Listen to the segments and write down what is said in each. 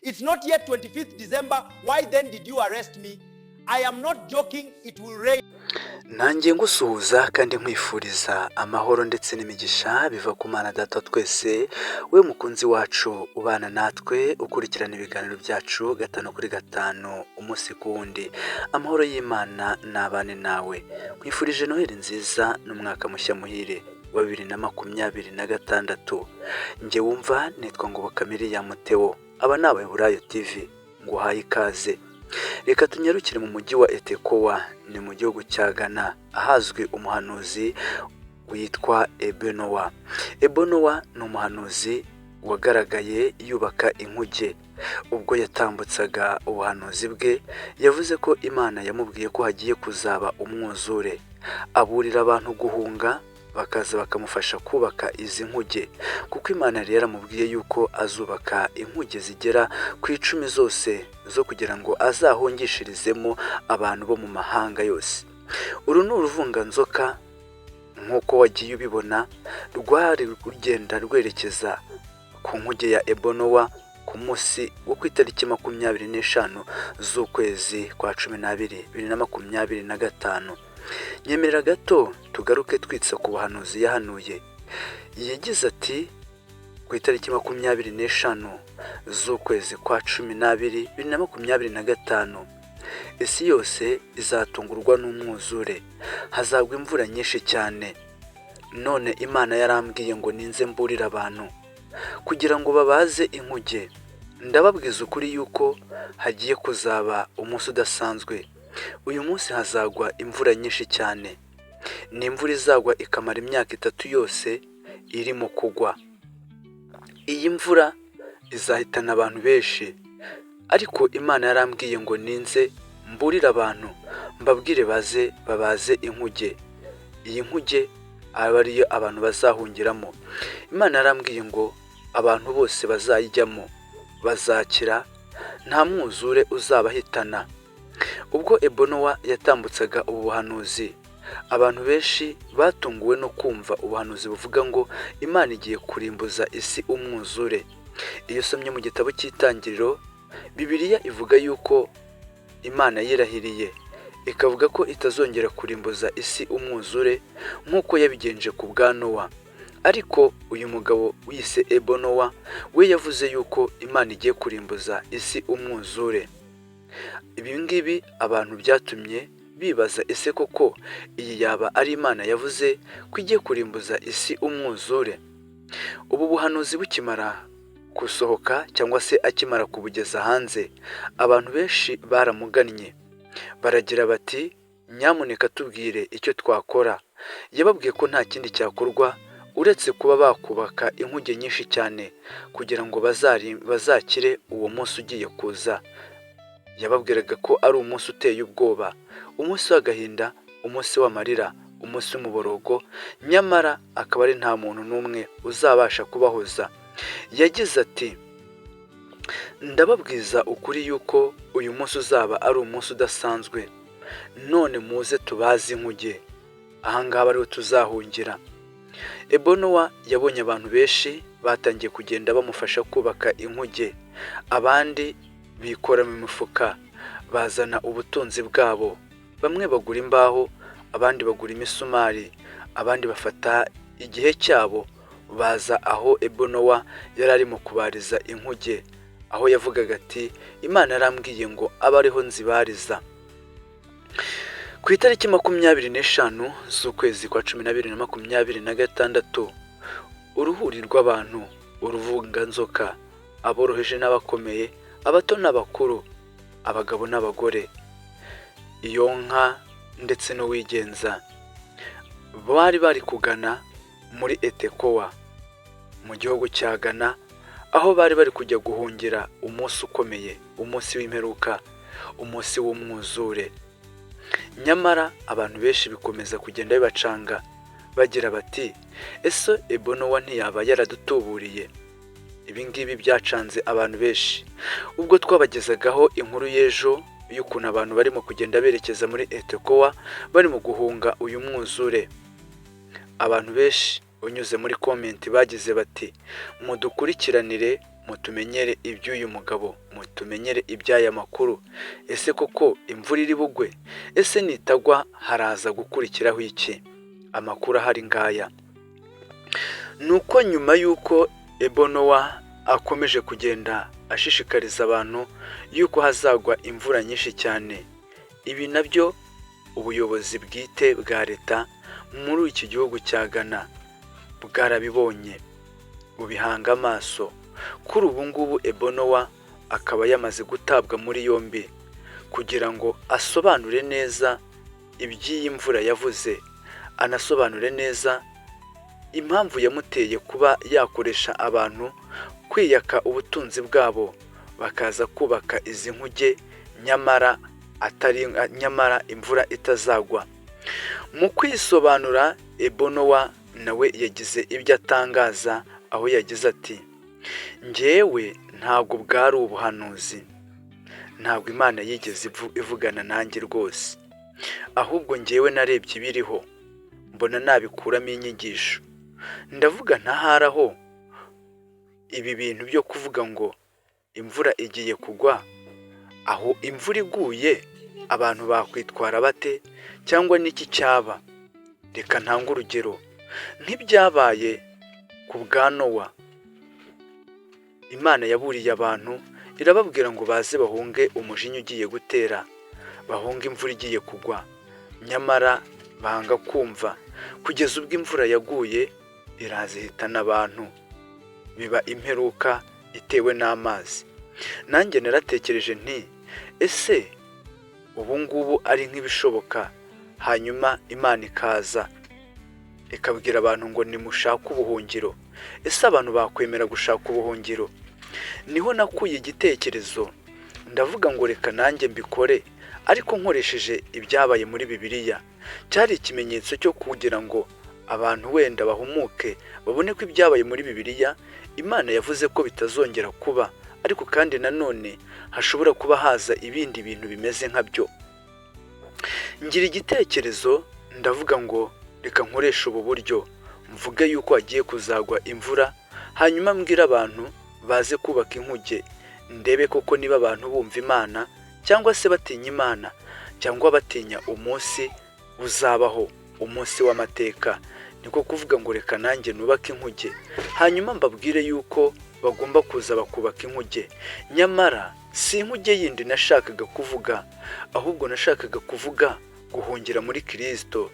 It's not yet 25th December. Why then did you arrest me? I am not joking. It will rain. Nanjye ngusuhuza kandi nkwifuriza amahoro ndetse n'imigisha biva ku Mana Data twese, we mukunzi wacu ubana natwe, ukurikirana ibiganiro byacu gatanu kuri gatanu, umunsi ku wundi. Amahoro y'Imana nabane nawe. Nkwifurije Noheli nziza n'umwaka mushya muhire wa 2026. Njye wumva nitwa Ngoboka Miriam Theo. Aba ni Abaheburayo TV, nguhaye ikaze. Reka tunyarukire mu mujyi wa Etekowa, ni mu gihugu cya Ghana, ahazwi umuhanuzi witwa Ebonowa. Ebonowa ni umuhanuzi wagaragaye yubaka inkuge. Ubwo yatambutsaga ubuhanuzi bwe, yavuze ko Imana yamubwiye ko hagiye kuzaba umwuzure, aburira abantu guhunga bakaza bakamufasha kubaka izi nkuge, kuko Imana yari yaramubwiye yuko azubaka inkuge zigera ku 10 zose zo kugira ngo azahungishirizemo abantu bo mu mahanga yose. Uru ni uruvunganzoka nk'uko wagiye ubibona, rwari rugenda rwerekeza ku nkuge ya Ebonowa ku munsi wo ku itariki 25 z'ukwezi kwa 12 2025. Nyemerera gato tugaruke twitsa ku buhanuzi yahanuye. Yagize ati: "Ku itariki 25 z'ukwezi kwa 12 2025, isi yose izatungurwa n'umwuzure, hazagwa imvura nyinshi cyane. None Imana yarambwiye ngo ninze mburire abantu kugira ngo babaze inkuge. Ndababwiza ukuri yuko hagiye kuzaba umunsi udasanzwe. Uyu munsi hazagwa imvura nyinshi cyane. Ni imvura izagwa ikamara imyaka 3 yose irimo kugwa. Iyi mvura izahitana abantu benshi, ariko Imana yarambwiye ngo ninze mburire abantu, mbabwire baze babaze inkuge. Iyi nkuge aba ariyo abantu bazahungiramo. Imana yarambwiye ngo abantu bose bazayijyamo bazakira, nta mwuzure uzabahitana." Ubwo Ebonowa yatambutsaga ubu buhanuzi, abantu benshi batunguwe no kumva ubuhanuzi buvuga ngo Imana igiye kurimbuza isi umwuzure. Iyo usomye mu gitabo cy'Itangiriro, Bibiliya ivuga yuko Imana yirahiriye ikavuga ko itazongera kurimbuza isi umwuzure nk'uko yabigenje ku bwa Nowa. Ariko uyu mugabo wise Ebonowa we yavuze yuko Imana igiye kurimbuza isi umwuzure. Ibi ngibi abantu byatumye bibaza: ese koko iyi yaba ari Imana yavuze ko igiye kurimbuza isi umwuzure? Ubu buhanuzi bukimara gusohoka, cyangwa se akimara kubugeza hanze, abantu benshi baramugannye baragira bati: "Nyamuneka tubwire icyo twakora." Yababwiye ko nta kindi cyakorwa uretse kuba bakubaka inkuge nyinshi cyane kugira ngo bazakire uwo munsi ugiye kuza. Yababwiraga ko ari umunsi uteye ubwoba, umunsi w'agahinda, umunsi w'amarira, umunsi w'umuborogo, nyamara akaba ari nta muntu n'umwe uzabasha kubahoza. Yagize ati: "Ndababwiza ukuri yuko uyu munsi uzaba ari umunsi udasanzwe. None muze tubaze inkuge, ahangaha ariho tuzahungira." Ebonowa yabonye abantu benshi batangiye kugenda bamufasha kubaka inkuge, abandi bikora mu mifuka bazana ubutunzi bwabo, bamwe bagura imbaho, abandi bagura imisumari, abandi bafata igihe cyabo baza aho Ebonowa yari arimo kubariza inkuge, aho yavugaga ati: "Imana yarambwiye ngo abe ariho nzibariza." Ku itariki 25 z'ukwezi kwa 12 na 26, uruhuri rw'abantu, uruvunganzoka, aboroheje n'abakomeye, abato n'abakuru, abagabo n'abagore, iyo nka ndetse n'uwigenza, bari bari kugana muri Etekowa mu gihugu cya Ghana, aho bari bari kujya guhungira umunsi ukomeye, umunsi w'imperuka, umunsi w'umwuzure. Nyamara abantu benshi bikomeza kugenda bibacanga, bagira bati: "Ese Ebonowa ntiyaba yaradutuburiye?" Ibi ngibi byacanze abantu benshi. Ubwo twabagezagaho inkuru y'ejo y'ukuntu abantu barimo kugenda berekeza muri Etekowa barimo guhunga uyu mwuzure, abantu benshi unyuze muri comment bagize bati: "Mudukurikiranire Mutumenyere iby'uyu mugabo, mutumenyere iby'aya makuru. Ese koko imvura iri bugwe? Ese nitagwa haraza gukurikiraho iki? Amakuru ahari ngaya ni uko nyuma y'uko Ebo Noah akomeje kugenda ashishikariza abantu y'uko hazagwa imvura nyinshi cyane, ibi nabyo ubuyobozi bwite bwa leta muri iki gihugu cya Ghana bwarabibonye, bubihanga amaso. Kuri ubu ngubu Ebo Noah akaba yamaze gutabwa muri yombi kugira ngo asobanure neza iby'iyi mvura yavuze, anasobanure neza impamvu yamuteye kuba yakoresha abantu kwiyaka ubutunzi bwabo, bakaza kubaka izi nkuge nyamara atari nyamara imvura itazagwa. Mu kwisobanura, Ebo Noah nawe yagize ibyo atangaza, aho yagize ati: "Njyewe ntabwo bwari ubuhanuzi, ntabwo Imana yigeze ivugana nanjye rwose, ahubwo njyewe narebye ibiriho mbona nabikuramo inyigisho. Ndavuga ntahari aho ibi bintu byo kuvuga ngo imvura igiye kugwa, aho imvura iguye abantu bakwitwara bate cyangwa n'iki cyaba? Reka ntange urugero nk'ibyabaye ku bwa Nowa. Imana yaburiye abantu, irababwira ngo baze bahunge umujinya ugiye gutera, bahunge imvura igiye kugwa, nyamara banga kumva kugeza ubwo imvura yaguye iraza ihitana abantu, biba imperuka itewe n'amazi. Nanjye naratekereje nti: ese ubu ngubu ari nk'ibishoboka, hanyuma Imana ikaza ikabwira abantu ngo nimushake ubuhungiro, ese abantu bakwemera gushaka ubuhungiro? Niho nakuye igitekerezo, ndavuga ngo reka nanjye mbikore, ariko nkoresheje ibyabaye muri Bibiliya. Cyari ikimenyetso cyo kugira ngo abantu wenda bahumuke, babone ko ibyabaye muri Bibiliya Imana yavuze ko bitazongera kuba, ariko kandi nanone hashobora kuba haza ibindi bintu bimeze nka byo. Ngira igitekerezo, ndavuga ngo reka nkoreshe ubu buryo, mvuge yuko hagiye kuzagwa imvura, hanyuma mbwire abantu baze kubaka inkuge, ndebe koko niba abantu bumva Imana cyangwa se batinya Imana cyangwa batinya umunsi uzabaho, umunsi w'amateka. Niko kuvuga ngo reka nanjye nubake inkuge, hanyuma mbabwire yuko bagomba kuza bakubaka inkuge. Nyamara si inkuge yindi nashakaga kuvuga, ahubwo nashakaga kuvuga guhungira muri Kirisito.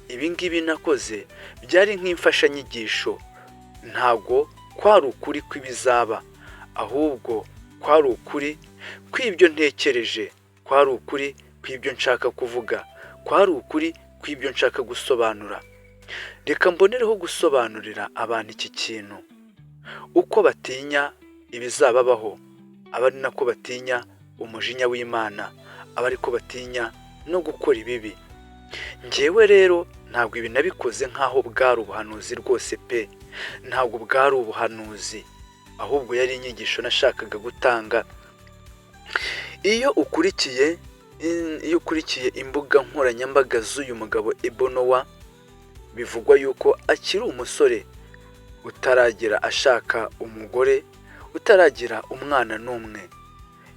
Ibi ngibi nakoze byari nk'imfashanyigisho, ntabwo kwari ukuri kw'ibizaba, ahubwo kwari ukuri kw'ibyo ntekereje, kwari ukuri kw'ibyo nshaka kuvuga, kwari ukuri kw'ibyo nshaka gusobanura. Reka mbonereho gusobanurira abantu iki kintu: uko batinya ibizababaho aba ari nako batinya umujinya w'Imana, aba ariko batinya no gukora ibibi. Njyewe rero ntabwo ibi nabikoze nk'aho bwari ubuhanuzi rwose pe, ntabwo bwari ubuhanuzi, ahubwo yari inyigisho nashakaga gutanga." Iyo ukurikiye imbuga nkoranyambaga z'uyu mugabo Ebo Noah, bivugwa yuko akiri umusore utaragira ashaka umugore, utaragira umwana n'umwe.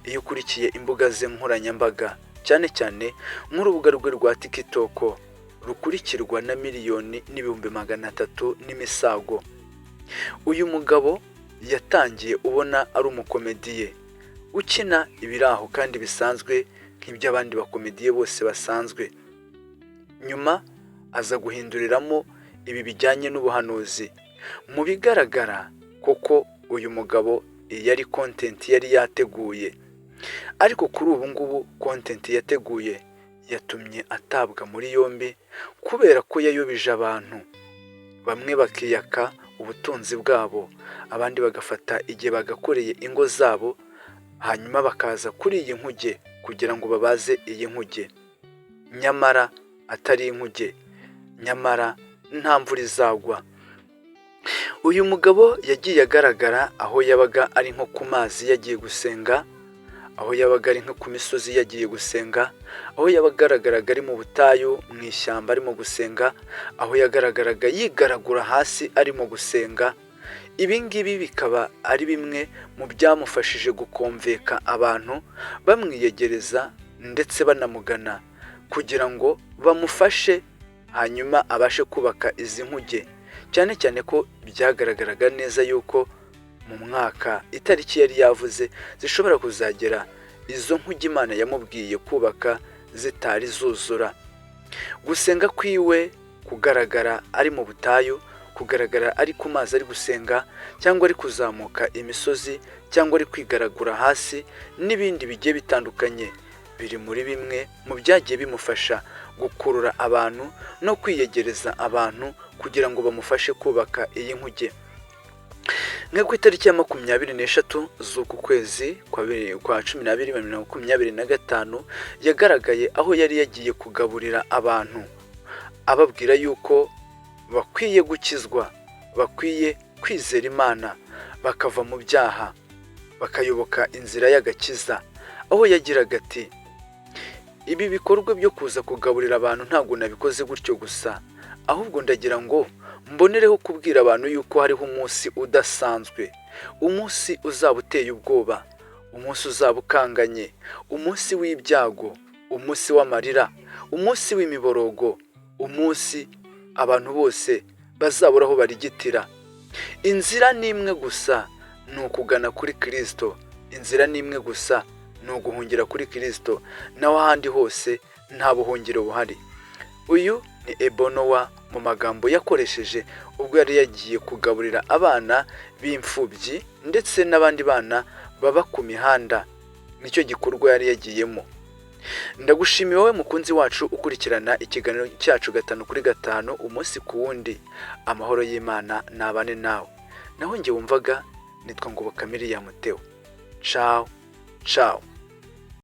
Iyo ukurikiye imbuga ze nkoranyambaga, cyane cyane nk'urubuga rwe rwa TikTok rukurikirwa na 1,300,000 n'imisago, uyu mugabo yatangiye ubona ari umukomediye ukina ibiraho kandi bisanzwe nk'iby'abandi bakomediye bose basanzwe. Nyuma aza guhinduriramo ibi bijyanye n'ubuhanuzi. Mu bigaragara koko uyu mugabo iyi yari content yari yateguye, ariko kuri ubu ngubu content yateguye yatumye atabwa muri yombi kubera ko yayobije abantu, bamwe bakiyaka ubutunzi bwabo, abandi bagafata igihe bagakoreye ingo zabo, hanyuma bakaza kuri iyi nkuge kugira ngo babaze iyi nkuge, nyamara atari inkuge, nyamara nta mvura izagwa. Uyu mugabo yagiye agaragara aho yabaga ari nko ku mazi yagiye gusenga, aho yabaga ari nko ku misozi yagiye gusenga, aho yabagaragaraga ari mu butayu mu ishyamba arimo gusenga, aho yagaragaraga yigaragura hasi arimo gusenga. Ibi ngibi bikaba ari bimwe mu byamufashije gukomveka abantu bamwiyegereza ndetse banamugana kugira ngo bamufashe, hanyuma abashe kubaka izi nkuge, cyane cyane ko byagaragaraga neza yuko mu mwaka itariki yari yavuze zishobora kuzagera izo nkuge Imana yamubwiye kubaka zitari zuzura. Gusenga kwiwe kugaragara ari mu butayu, kugaragara ari ku mazi ari gusenga, cyangwa ari kuzamuka imisozi, cyangwa ari kwigaragura hasi n'ibindi bigiye bitandukanye, biri muri bimwe mu byagiye bimufasha gukurura abantu no kwiyegereza abantu kugira ngo bamufashe kubaka iyi nkuge. Nka ku itariki ya 23 z'uku kwezi kwa 12 2025, yagaragaye aho yari yagiye kugaburira abantu, ababwira yuko bakwiye gukizwa, bakwiye kwizera Imana, bakava mu byaha, bakayoboka inzira y'agakiza, aho yagiraga ati: "Ibi bikorwa byo kuza kugaburira abantu ntabwo nabikoze gutyo gusa, ahubwo ndagira ngo mbonereho kubwira abantu yuko hariho umunsi udasanzwe, umunsi uzaba uteye ubwoba, umunsi uzaba ukanganye, umunsi w'ibyago, umunsi w'amarira, umunsi w'imiborogo, umunsi abantu bose bazabura aho barigitira. Inzira ni imwe gusa, ni ukugana kuri Kirisito. Inzira ni imwe gusa, ni uguhungira kuri Kirisito, naho ahandi hose nta buhungiro buhari." Uyu ni Ebo Noah mu magambo yakoresheje ubwo yari yagiye kugaburira abana b'imfubyi ndetse n'abandi bana baba ku mihanda. Nicyo gikorwa yari yagiyemo. Ndagushimiye wowe mukunzi wacu ukurikirana ikiganiro cyacu gatanu kuri gatanu, umunsi ku wundi. Amahoro y'Imana nabane nawe. Naho njye wumvaga nitwa Ngoboka Miriam Theo. Ciao ciao.